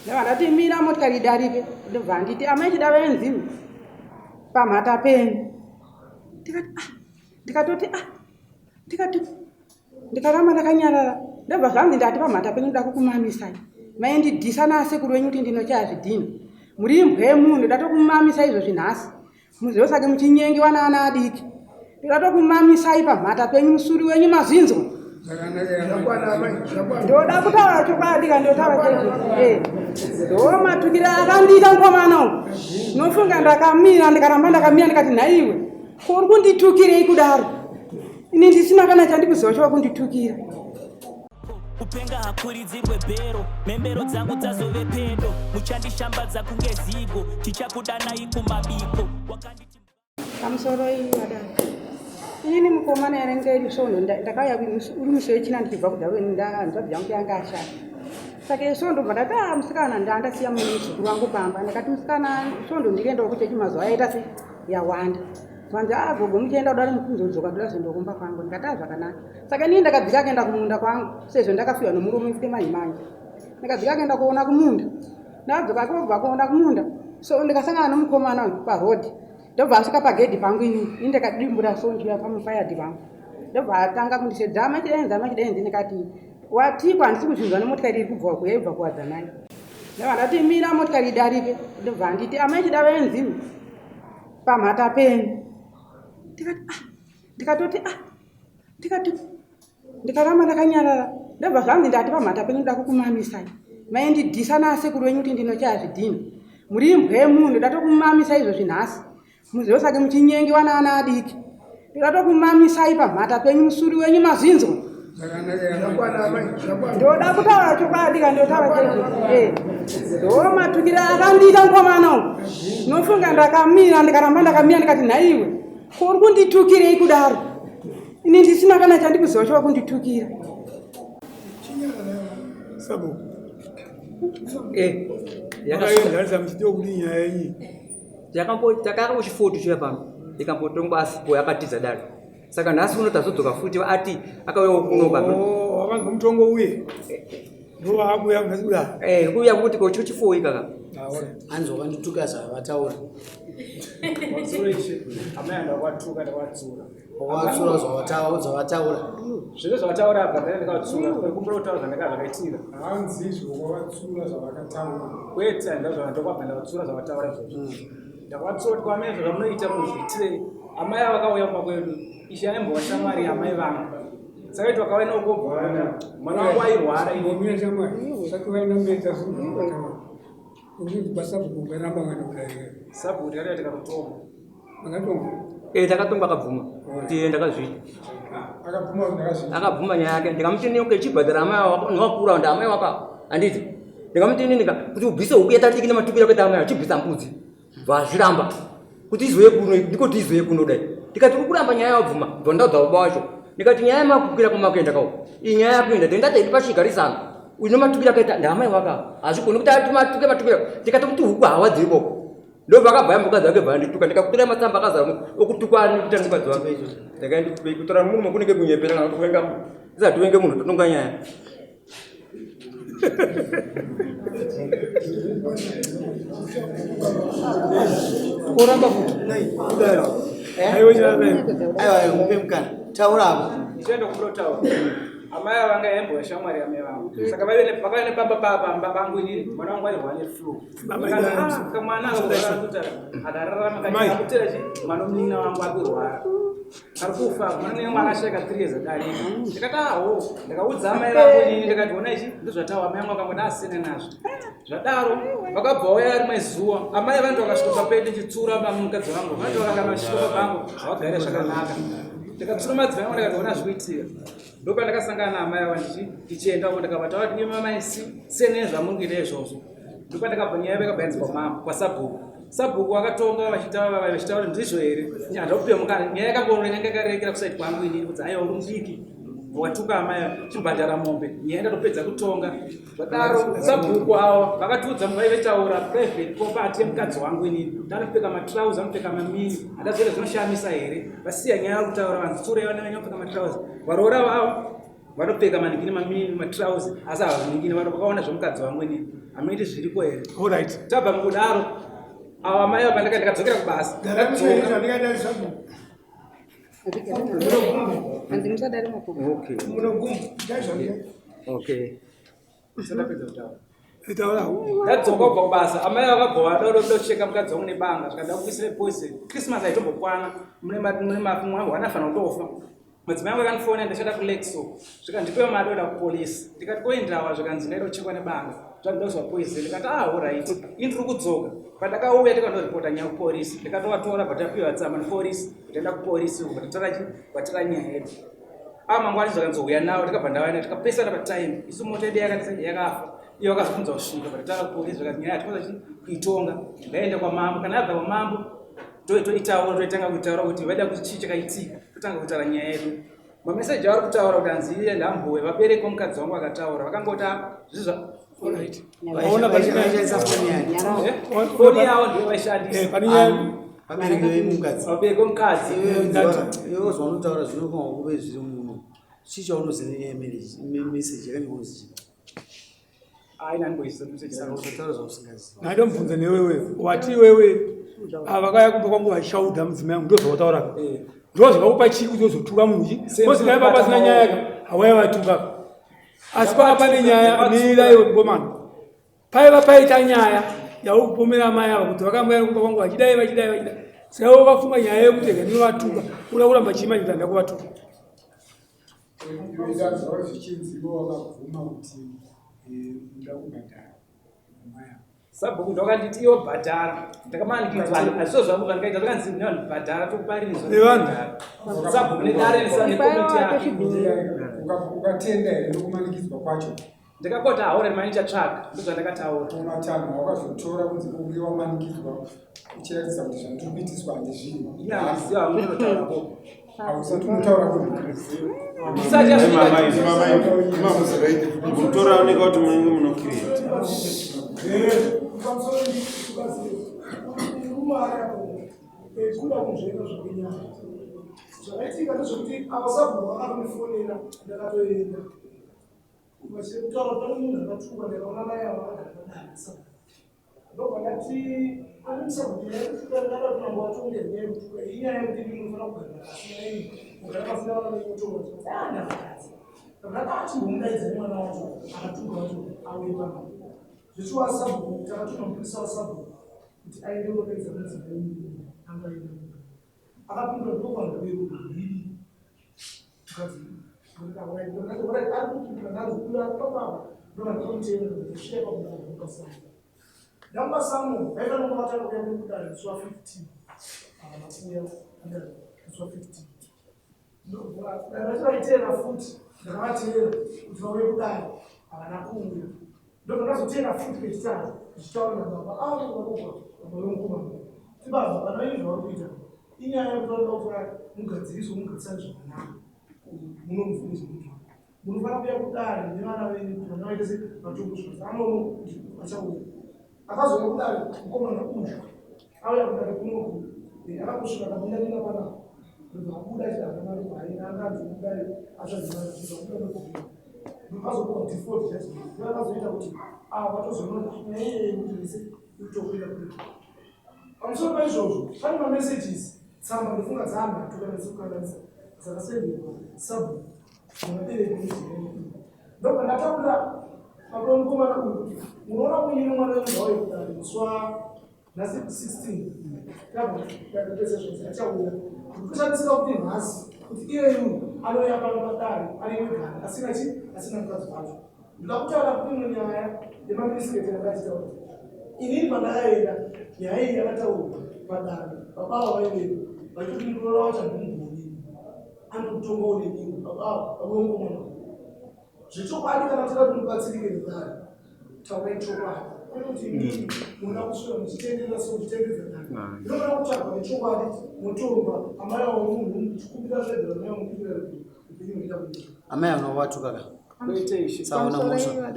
Ndabva ndati mira motikari idarike. Ndobva anditi amai chida vaenziwi pamhata penyu. Ndikati ah, ndikatoti ah, ndikati ndikaramba ndakanyarara. Ndobva zvanzi ndati pamhata penyu ndoda kukumamisai. Maindidhisa naasekuru venyu kuti ndinochaya zvidhina. Muri imbwa yemunhu ndoda tokumamisa izvozvi nhasi. Muzosake muchinyengewa naana adiki. Ndoda tokumamisai pamhata penyu musuri wenyu mazvinzwa. Ndoda kutaura chokwadi ka ndotaura chaizvo. Eh. Ndo matukiro akandiita mukomana uyu. Nofunga ndakamira ndikaramba ndakamira ndikati nhaiwe ko uri kunditukirei kudaro? Ini ndisina kana chandikuziva chokunditukira. Kupenga hakuridzirwe bhero, mhembero dzangu dzazove pedo, muchandishambadza kunge zigo, tichakudanai kumabiko. Wakanditi Pamusoro iyi wadai. Inini mukomana yanenge iri svondo ndakauya uri musi wechina ndichibva kuDarwin hanzvadzi yangu yanga ashata. Saka iyo svondo bva ndati ah musikana ndandasiya muzukuru wangu pamba ndakati musikana svondo ndiriendawo kuchechi mazuva aita se yawanda. Zvanzi ah gogo muchienda kudaro mukunzodzoka ndoda kuzoenda kumba kwangu ndikati ah zvakanaka. Saka inini ndakadzika kuenda kumunda kwangu sezvo ndakafiwa nomurume futi manje manje. Ndakadzika kuenda kuona kumunda. Ndadzoka kobva kuona kumunda so ndikasangana nomukomana uyu paroad. Ndobva asvika pagedhi pangu ini ini ndakadimbura so ndiya pamupayadhi pangu. Ndobva atanga kundisedza machidenzi machidenzi ndikati watikwa handisi kuzvinzwa nemotikari iri kubva uku yaibva kuwadzanai. Ndobva ndati mira motikari idarike ndobva anditi amai chida vaenziwi pamhata penyu. Ndikati ah ndikatoti ah ndikati ndikaramba ndakanyarara ndobva zvanzi ndati pamhata penyu ndoda kukumamisai maindidhisa naasekuru venyu kuti ndinochaya zvidhina muri imbwa yemunhu ndoda tokumamisai izvozvi nhasi muzosake muchinyengewa naana adiki ndoda tokumamisai pamhata penyu musuri wenyu mazvinzwa ndoda kutaura chokwadi ka ndotaura chaizvo eh. ndo matukiro akandiita mukomana uyu nofunga ndakamira ndikaramba ndakamira ndikati nhaiwe ko uri kunditukirei kudaro ini ndisina kana chandikuziva chova kunditukira Sabo. Eh, yakaendanisa muchitiwa kudii nyaya yenyu? Yakambo takanga kuchifoto chiya pano. Ikambotongwa asipo yakatiza dare. Saka nhasi uno tazodzoka futi ati akauya kuno baba. Oh, wakanzi mutongo uye. Ndovakuya nhasi kuda. Eh, kuuya kuti ko chifoyi kaka. Hanzi wakandituka zvavataura. Amai ndakatuka ndakatsura. Wakatsura zvavataura. Zvese zvavataura apa ndanga ndakatsura. Kumbira kutaura zvandaka zvakaitika. Hanzi izvo wakatsura zvavakataura. Kwete ndazvo ndokwabva ndakatsura zvavataura izvozvo. Ndakatsura kuti kwamai zvamunoita muzviitirei. Amai ava vakauya kumba kwedu. Ishe aimbova shamwari yamai vangu. Saka iti vakauya nokobva mwana wangu airwara. Imbomira shamwari. Saka vaenda mberi tazvinotaura. Unonzi kwasabhuku ukaramba mwana kudarika. Sabhuku tikati tikakutonga. Makatonga? Eh, takatonga akabvuma kuti ndakazviita. Akabvuma kuti ndakazviita. Akabvuma nyaya yake ndikamuti nyoke chibhadhara amai wako ndakakura ndi amai wako handiti. Ndikamuti nini ka kuti ubvise huku yatadiki nematukiro akaita amai achibvisa mbudzi. Vazviramba kuti izouye kuno ndiko kuti izouye kuno dai. Ndikati uri kuramba nyaya wabvuma bva ndaudza baba wacho. Ndikati nyaya yamakukwira kwamakuenda kawo. Iyi nyaya yakuenda ndendati iri pachigarisano. Uyu nematukiro akaita ndaamai wako hazvigoni kuti atuke matukiro ndikati kuti huku hawadziriko. Ndopakabva mukadzi wake bva andituka ndikakutora matsamba akazara okutukwa anikuita nemukadzi wake. Ndakaenda kutora murume kunenge kunyepera kana kuvenga tisati tivenge munhu totonga nyaya. Kuramba futi. Aiwa, aiwa, mupe mukana. Taura apo. Ndichaenda kunotaura. Amai ava vanga hembo shamwari yamai vangu. Saka vaive vakauya nepamba pamba pangu inini mwana wangu airwara neflu. Kamwana akararama kakutera chi mwana munin'ina wangu akurwara. Ari kufa mwana munin'ina wangu akashaika 3 years adarika. Ndikati aho ndakaudza amai vangu inini ndikati ona ichi ndozvatawa amai vangu akangoti asina nazvo. Zvadaro vakabva vauya rimwe zuva amai vantu vakasvika papedu ndichitsura mukadzi wangu vantu vakasvika pabangu havagare zvakanaka. Ndikatsura madzimai angu ndikati ona zvikuitika. Ndopandakasangana naamai ava ndichienda uko ndikabata vati nemamai siyanai zvamuri kuita izvozvo. Ndopandakabva nyaya yakabva yanzi kwamambo kwasabhuku. Sabhuku vakatonga vachitaura ndizvo here? Handina mukana nyaya yakangoona yanga yakarerekera kusaidi kwangu inini kuti aiwa uri mudiki watuka amai chibhadhara mombe nyaya ndatopedza kutonga zvadaro sabhuku avo vakatiudza vaivetaura private property yemukadzi wangu inini ndanopfeka matrauzi anopfeka mamini handazoita zvinoshamisa here vasiya nyaya yekutaura vanzi tsurei vana venyu vapfeka matrauzi varoora vavo Vanopfeka maningini mamini matrausi asi havaningini vanhu vakaona zvemukadzi wangu inini hamuiti zviriko here? Alright. Tabva mukudaro ava mai ava pandaka ndakadzokera kubasa. Ndadzoka. Hanzi musadare mapopo. Okay. Okay. Ndapedza kutaura. Taura. Ndadzoka kubva kubasa amai vakabva vada kudocheka mukadzi wangu nebanga zvikada kuisire poison. Christmas haitombokwana mune mwana anofanira kutofa. Madzimai angu akandifonera ndachada kuLexo zvikandipewa mari oda kupolisi ndikati koendawa zvikanzi ndaida kuchekwa nebanga zvandauzwa poison ndikati ah alright ini ndiri kudzoka. Pandakauya tikandoripota nyaya kupolisi ndikatovatora bva tapiwa tsamba nepolisi ndaenda kupolisi uko bva tatora nyaya yedu. Mangwana zvakanzouya nawo tikabva ndavaenda tikapesana patime isu mota yedu yakafa iyo vakazobvunza kusvika bva tatara kupolisi zvakanzi nyaya hatikwanisa kuitonga ngaende kwamambo kana yabva kwamambo toitaura toitanga kutaura kuti vaida kuti chii chakaitika totanga kutaura nyaya yedu. Mameseji avari kutaura kuti hanzi iye ndambowe vabereki vomukadzi wangu vakataura vakangoti zvizva. Alright. Vaishandisa foni yani? Foni yavo ndiyo vaishandisa. Pane nyaya. Vabereki vemukadzi. Vabereki vomukadzi. Iwewe zvaunotaura zvinofanwa kuve zviri muno. Chii chaunoziva nenyaya yemeseji yakanyorwa kunzi chii? Aina ndimboiziva meseji. Saka usataura zvausingazivi. Ndaitomubvunza newewe wati iwewe avakauya kumba kwangu vaishaudha mudzimai wangu, ndozvawataura? Ndo zvakakupa chii kuti uzotuka munhu chi kozi dai pasina nyaya ka hawaiva vatuka, asi panga pane nyaya. Mira iwe mukomana, paiva paita nyaya yaukupomera amai ava kuti vakamboya kumba kwangu vachidai vachidai vachidai, saka iwe wakafunga nyaya yekuti ega ndinovatuka, uda kuramba chii manje kuti handakuvatuka? Iwe zvichinzi iwe wakabvuma kuti unoda kubhadhara amai ava. Sabhuku ndokanditi iwo bhadhara, ndakamanikidzwa, hazviso zvangu zvandikaita, zvakanzi nevanhu bhadhara tokuparinizwa. Nevanhu? Sabhuku nedare nekomiti yake. Ukatenda here nokumanikidzwa kwacho? Ndakakoti haure mani chatsvaga, ndozvandakataura. Matanho wakazotora kunzi uye wamanikidzwa uchiratidza kuti zvandiri kuitiswa handizvinhu? Ina handiziva hangu unotaurako. Hausati unotaura kunhu. Isati yasvika. Mutora oneka kuti munenge munokireti. Kuda kunzvenga zvakwenyaya zvakaitika ndezvekuti ava sabhuku vakatondifonera, ndakatoenda vachitaura pane munhu akatukwa. Ndakaona mai ava vakagara padare sabhuku, ndobva ndati ani sabhuku, nyaya yekutuka ndakada kuti mambo vatonge nyaya yekutuka iyi, inyaya yekuti ndinofanira kugara pasi naii kugara pasina vana venyotonga. Andakadzi ndakati mwana wacho akatuka wacho auye panapa zvichiwa sabhuku. Takatuma mupurisa wasabhuku kuti aende kunopedza mudzimai anga aenda, akapindura ndokwanhu veruhiri mukadzi ari kupindura ndanzi uyo ari papapa ndovandakamutevera ndasvika pamukasango ndamukasango vaifanira kunge vatanga kuya kudare musi wa15, havana kuuya musi wa15. Dare vaitera futi, ndakavateera kuti vauye kudare, havana kuuya. Ndobva ndazotera futi kechitatu ndichitaura nababa avo varopa, baba vemukomana, ti baba, vana venyu zvavari kuita inyaya yekuti vanoda kuti mugadziriswe, mugadzirisane zvakanaka muno muvhunzi mutu, munofanira kuuya kudare nevana venyu kuti vana vaite se vatongo zvakanaka. Anono kuti vachauya. Akazouya kudare mukomana uyu, auya kudare kunoku akangosvika akapinda nina panapa, ndobva abuda achiti hana mari kwaina anganzi kudare atsvazivabuda ndokubuda azopuwa default judgment, ndo akazoita kuti ava vatozoona nyaya iyeye yekuti vese itokwira kuita. Pamusoro paizvozvo pane mamessages, tsamba ndofunga dzaanhatu kana dzikukanganisa dzakasenderwa sabhuku nevabereki vemudzimai. Ndobva ndataurira baba vemukomana uyu kuti munoona kunyini mwana wenyu ngauye kudare musi wa nhasi 16, tabva zvose achauya. Kushandisika kuti nhasi kuti iyeyu anouya pano padare ari wegani asina chi asina mukadzi wacho. Ndoda kutaura kuti imwe nyaya yemaminisitiri yanga achitaura, inini pandakaenda nyaya iyi yakataurwa padare, baba ava vaivepo vachiti muroora wacho handimugoni, anokutongawo nenini baba ava, baba vemukomana. Zvechokwadi kana toda kuti mubatsirike nedare, taurai chokwadi, kwete kuti inini munoda kuswera muchitenderera so muchitenderedza dare. Ndinofanira kutsvagwa nechokwadi, motorwa amai avo munhu muchikumbira zvedhera mai mukumbira upenyu huita kuti Amai anovatuka ka? Kwete ishe. Saona mhosva.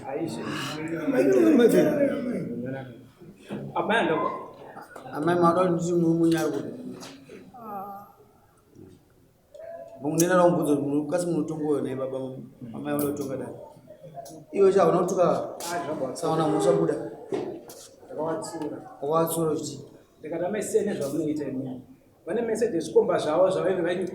Aishe amai andako. Amai, mauda kuti nditi munyari kuti Munena ramubvunza kuti kasi munotongoyo naye baba amai vanoda kutonga dai. Iwe cha hauna kutuka saona mhosva buda. Ndakavatsura. Wakavatsura uchiti Ndikati amai siyai nezvamunoita imi. Vane message yezvikomba zvavo zvavainge vaiti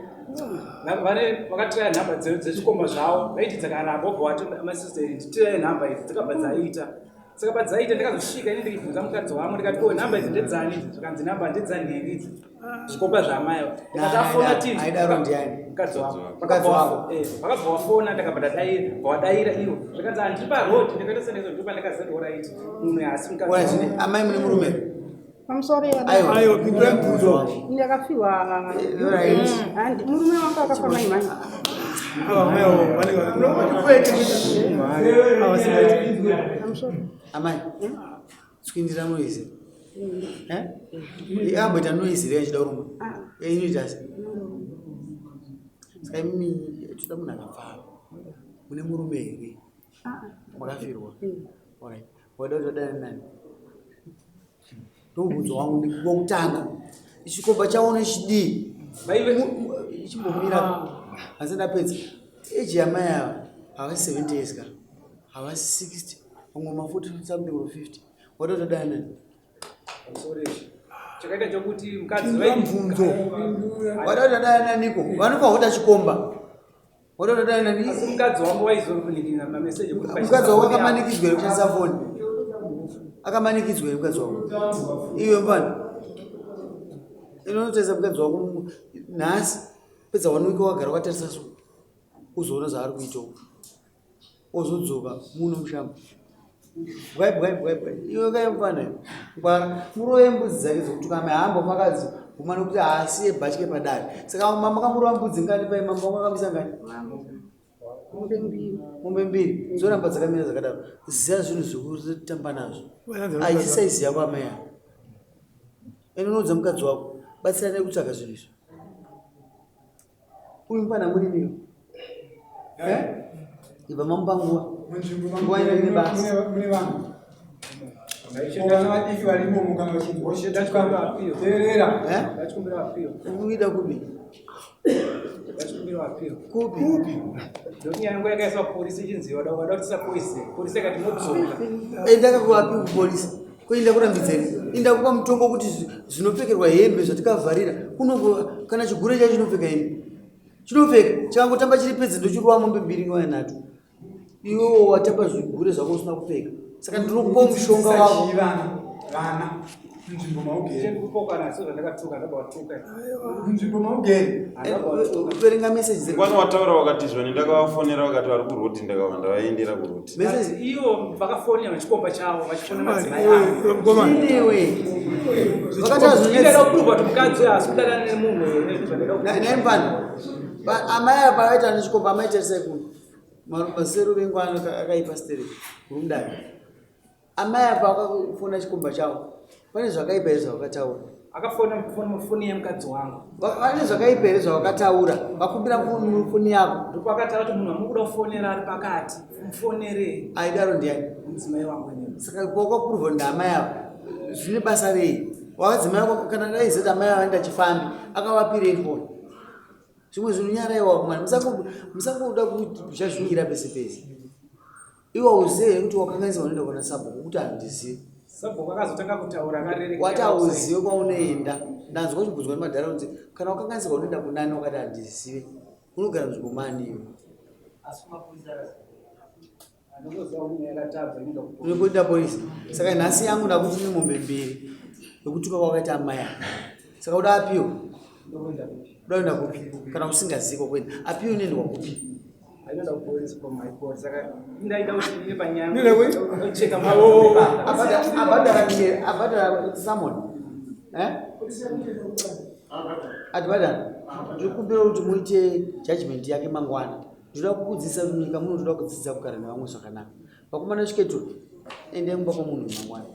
vane vakatiraya nhamba dzezvikomba zvavo vaiti dzakaramba vobva vati masista nditirai nhamba idzi dzakabva dzaita. Saka padzaita ndakazosvika ini ndikibvunza mukadzi wangu ndikati ko nhamba idzi ndedzani idzi zvikanzi nhamba ndedzanhingi idzi zvikomba zvaamai ava. Ndikati afona tini Aidaro ndiani? Mukadzi wangu. Mukadzi wako. Eh, vakabva wafona ndakabva ndadaira wadaira iwo zvikanzi handiri paroad ndakaita sendezo ndipo pandakaziva kuti alright munhu haasi mukadzi Wala wangu. zvine amai mune murume. Pamusoro Aiwa. Aiwa, pindurai mubvunzo. Ndakafiwa. Alright. Handi murume wangu akafa mai mhani. Ava amai avo vanenge ava singaiti. Pamusoro. Amai. Tswindira noise. Eh? Amboita noise rega chida kuruma. Ah. Eh inoita sei? Saka imi toda munhu akapfava. Mune murume here? Ah. Makafirwa. Alright. Wada kuti wadana nani? Ndomubvunzo wangu wokutanga. Chikomba chaona chidii? Chimbomira. Asi ndapedza. Age yamai ava havasi 70 years ka. Havasi 60. Vamwe ma 40 something or 50. Wada kuti wadana nani? Pamusoro izvi. Chakaita chokuti mukadzi Pindura mubvunzo. Wada kuti wadana naniko? Vanofa kuita chikomba. Wada kuti wadana nani? Asi mukadzi wangu waizoninira mameseji kuti Mukadzi wako akamanikidzwa here kushandisa foni? Akamanikidzwa here mukadzi wako? Iwe mfana. Inonotarisa mukadzi wako nhasi pedza one week wagara wakatarisa so uzoona zvaari kuita uko. Ozodzoka muno mushamba. Bwai bwai bwai bwai. Iwe kai mfana iwe. Ngwara murove mbudzi dzake dzekutuka amai hambo makadzi guma nekuti haasiye bhatye padare. Saka makamurova mbudzi ngani pai mambo wangu akamisa ngani? Mombe mbiri. Mombe mbiri dzoramba dzakamira dzakadaro. Ziya zvinhu zvekutamba nazvo. Haisi saizi yako amai ava. Ende unoudza mukadzi wako batsiranai kutsvaga zvinhu izvi. Uyu mufana murimiyo. Eh? Ibva mamupa nguva. Munzvimbo Nguva ino ine basa. mune vanhu. Vana vadiki varimo kana vachinzwa teerera. Eh? Ndachikumbira appeal. Ukuida kupi? Ndachikumbira appeal. Kupi? Ndokuti nyaya yangu yakaiswa kupolisi ichinzi wada wada kutisa poison. Polisi yakati modzoka. Enda kakuapi kupolisi. Ko inda kurambidza here? Inda kupa mutongo kuti zvinopfekerwa hembe zvatikavharira. Kunongo kana chigure chacho chinopfeka hembe. Chinopfeka chikangotamba chiri pedze ndochirova mombe mbiri nguva nhatu. Iwewo watamba zvigure zvako usina kupfeka. Saka ndinokupa mushonga wako. Vana, vana munzvimbo maugere. Ndikupokana asi zvandakatuka ndabva watuka. Munzvimbo maugere. Ndabva watuka. Verenga message Kwani wataura wakati zvoni ndakavafonera vakati vari kuroti ndakava ndavaendera kuroti. Message Ivo vakafonera vachikomba chavo vachifona madzimai Iwe, avo. iwe mukomana. Inewe. Vakati Ndinoda azvinetsi. kuprova kuti mukadzi uyu haasi kudanana nemunhu here zvandinoda kuprova. Naye mfana. Amai apa vaita nechikomba amai tarisai kuno. Masero vengu ano akaipa stereki. Rumudai. Amai apa vakafona chikomba chavo. Pane zvakaipa here zvavakataura? Akafona foni yemukadzi wangu. Pane zvakaipa here zvavakataura? Vakumbira foni yako. Ndipo akataura kuti munhu wamukuda kufonera ari pakati. Mufonerei Aidaro ndiani? mudzimai wangu inini. Saka kwakapuruvha kuti amai ava zvine basa rei? Wakadzimai wako kana daiziva kuti amai ava vaenda chifambi akavapirei foni? Zvimwe zvinhu nyaraiwa mwana musangoda kuzhazhungira pese pese. Iwe hauzivi here kuti wakanganisa unoenda kuna sabhuku kuti handizivi. Sabhuku akazotanga kutaura akarerekera. Wati hauzivi kwaunoenda. Ndanzwa uchibvunzwa nemadhara kunzi kana wakanganisirwa unoenda kunani wakati handizivi. Unogara nzvimbo mani iwe. Andinoziva kuti nyaya yakatadza inoda kuprova. Unokuita polisi. Saka nhasi yangu ndakuti une mombe mbiri yekutuka kwakaita amai ava. Saka uda apiwo. Ndokuenda kupi? Uda kuenda kupi? Kana usingazivi kwakuenda. Apiwo inoendwa kupi? Ainoda kupolisi from high court. Saka ndaida kuti iye panyaya. Ndoda kui- Cheka Awo. Abhadhara abhadhara summon. Eh? Atibhadhara. Ndiri kukumbira kuti muite judgment yake mangwana. Ndinoda kukudzidzisa kuti munyika muno ndinoda kudzidza kugara nevamwe zvakanaka. Vakomana chiketu endai kumba kwemunhu mangwana.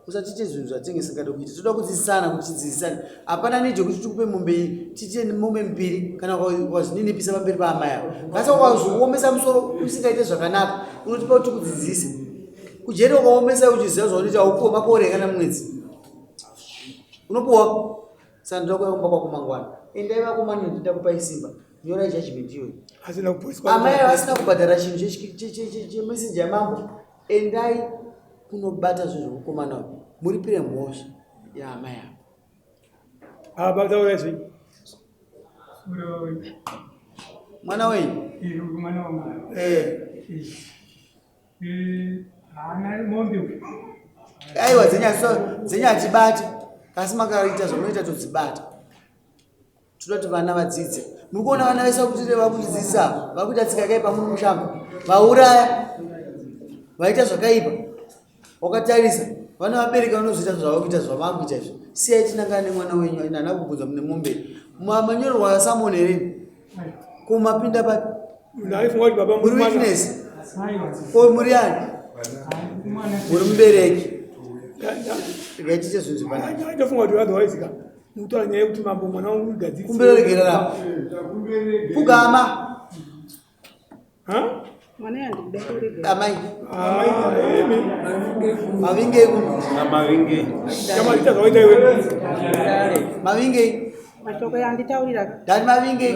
Usatiite zvinhu zvatinenge tisingade kuita. Toda kudzidzisana kuti tidzidzisane. Hapana need yekuti tikupe mombe iyi, tiite mombe mbiri kana wazvininipisa pamberi paamai avo. Asi ukazoomesa musoro usingaite zvakanaka, unotipa kuti tikudzidzise. Kujeri ukaomesa uchiziva zvaunoita haupuwe makore kana mwedzi. Unopuwa. Saka ndoda kuuya kumba kwako mangwana. Endai vakomana ndinoda kupai simba. Nyorai judgment iyoyo. Asina kupoliswa. Amai vasina kubhadhara chinhu chemeseji yamambo, endai kunobata zvinhu zvemukomana uyu muripire mhosva yaamai avo. Baba taura zvenyu. Mwana wenyu? Mwana wangu. Eh. Haana mombe uyu. Aiwa dzenyatibate kasi makaita zvamunoita todzibata. Toda kuti vana vadzidze. Muri kuona vana vese vakuti vakudzidzisa vakuita tsika yakaipa muno mushango. Vauraya. Vaita zvakaipa. Wakatarisa vana vabereki vanozoita zvavakuita zvavakuita izvi. Siyai tinangana nemwana wenyu ina haana kubvunza mune mombe. Manyorerwa aSamon here? Ko mapinda papi? Ndaifunga kuti baba muri witness. Ko muri ani? Muri mubereki. Regai tiite zvinhu zvepanapa. Ndofunga kuti otherwise ka mukutaura nyaya yekuti mambo mwana wangu ugadzirisa. Kumbira regerera apo. Pfugama. Mwana yandikuda kuregera. Amai. Mavingei kuno. Mavingei. Chamaita zvawaita iwe. Mavingei. Mashoko yanditaurira ka. Dani mavingei.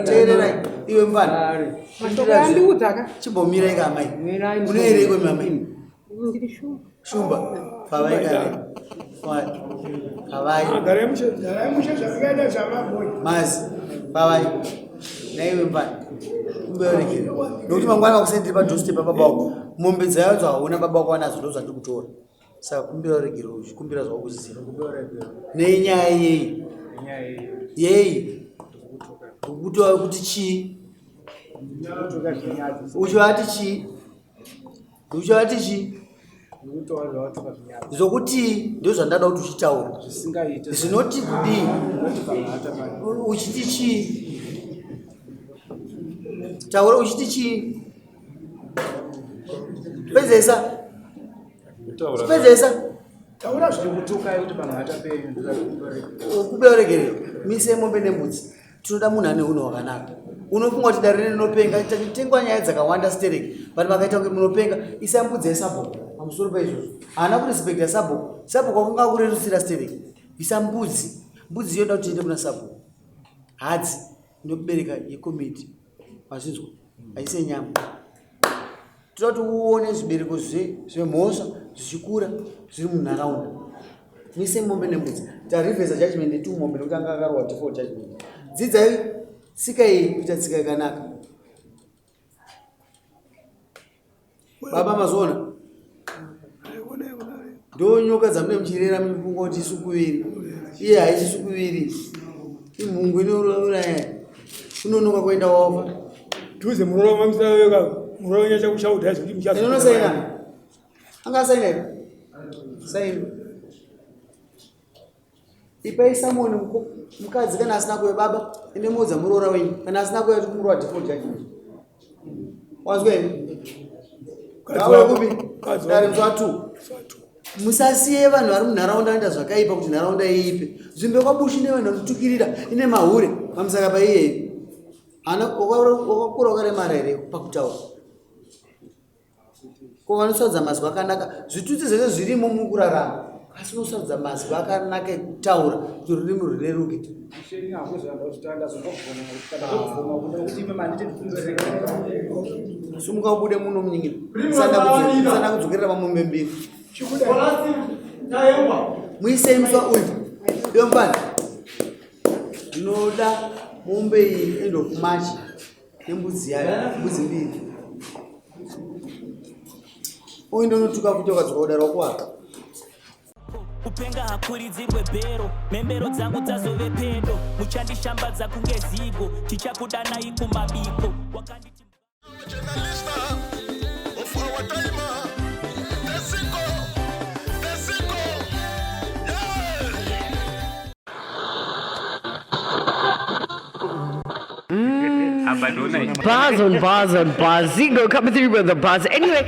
Teererai iwe mfana. Mashoko yandiudza ka. Chimbomirai ka amai. Munoerei kwemi amai? Ndiri shumba. Shumba. Pavai kare. Pavai. Garai mushe. Garai mushe zvakaita zvamaboi. Mazi. Pavai. Naiwe mfana. Kumberekera. Nokuti mangwana vakuseni tiri padoorstep pababa wako. Mombe dzayo hauna baba wako anadzo ndozvandiri kutora. Saka kumbira uregero uchikumbira zvawakuziva. Nenyaya yeyi? Yeyi? Kukutora kuti chii? Uchivati chii? Uchivati chii? Zvokuti ndozvandada kuti uchitaura. Zvinoti kudii? Uchiti chii? Taura uchiti chii? Pedzesa. Pedzesa. Taura zvekutuka kuti pamhata penyu Kumbira uregerero. Mise mombe nembudzi. Tinoda munhu ane hunhu hwakanaka. Unofunga kuti dare rinopenga, tengwa nyaya dzakawanda stereki. Vanhu vakaita kunge munopenga, isai mbudzi yesabhuku pamusoro paizvozvo. Haana kurespekta sabhuku. Sabhuku wakanga akurerusira stereki. Isa mbudzi. Mbudzi yoda kuti iende kuna sabhuku. Hadzi inobereka yekomiti. Mazvinzwa? Haisi yenyama. Toda kuti uone zvibereko zvemhosva zvichikura zviri munharaunda. Mise mombe nembudzi. Tarivhesa judgment netu mombe nekuti anga akarohwa default judgment. Dzidzai tsika iyi kuita tsika yakanaka. Baba mazoona? Ndo nyoka dzamune muchirera muchifunga kuti isukuviri. Iye haisi sukuviri. Imhungu inouraya. Unonoka kuenda wafa. Tuze muroora mamisa weka muroora nyacha kushauta zvekuti muchazo. Unosaina? Anga saina here? Saina. Ipai Samoni mukadzi kana asina kuuya baba ende muudza muroora wenyu kana asina kuuya tiri kumuroora default judgment. Wanzwa here? Ngauye kupi? Dare musi wa 2. Musasiye vanhu vari munharaunda vanoita zvakaipa kuti nharaunda iipe. Nzvimbo yekwaBushu ine vanhu vanotukirira ine mahure pamusaka paiyeyo. Ana wakakura wakaremara here pakutaura? Ko vanosarudza mazwi akanaka, zvitutsi zvese zvirimo mukurarama, asi unosarudza mazwi akanaka ekutaura kuti rurimi rureruke. Sumuka ubude muno munyingiro, usada kudzokerera pamombe mbiri. Muisei muswa uyu, iwe mufana. Ndinoda mombe iyi end of March nembudzi yayo, mbudzi mbiri. Uyu ndonotuka kuti ukadzoka kudaro wakuwaka. Kupenga hakuridzirwe bhero, mhembero dzangu dzazove pedo, muchandishambadza kunge zigo, tichakudanai kumabiko. Wakanditi Of our time, the single, the single, yeah. Bars on bars on bars. Zigo coming through with the bars. Anyway.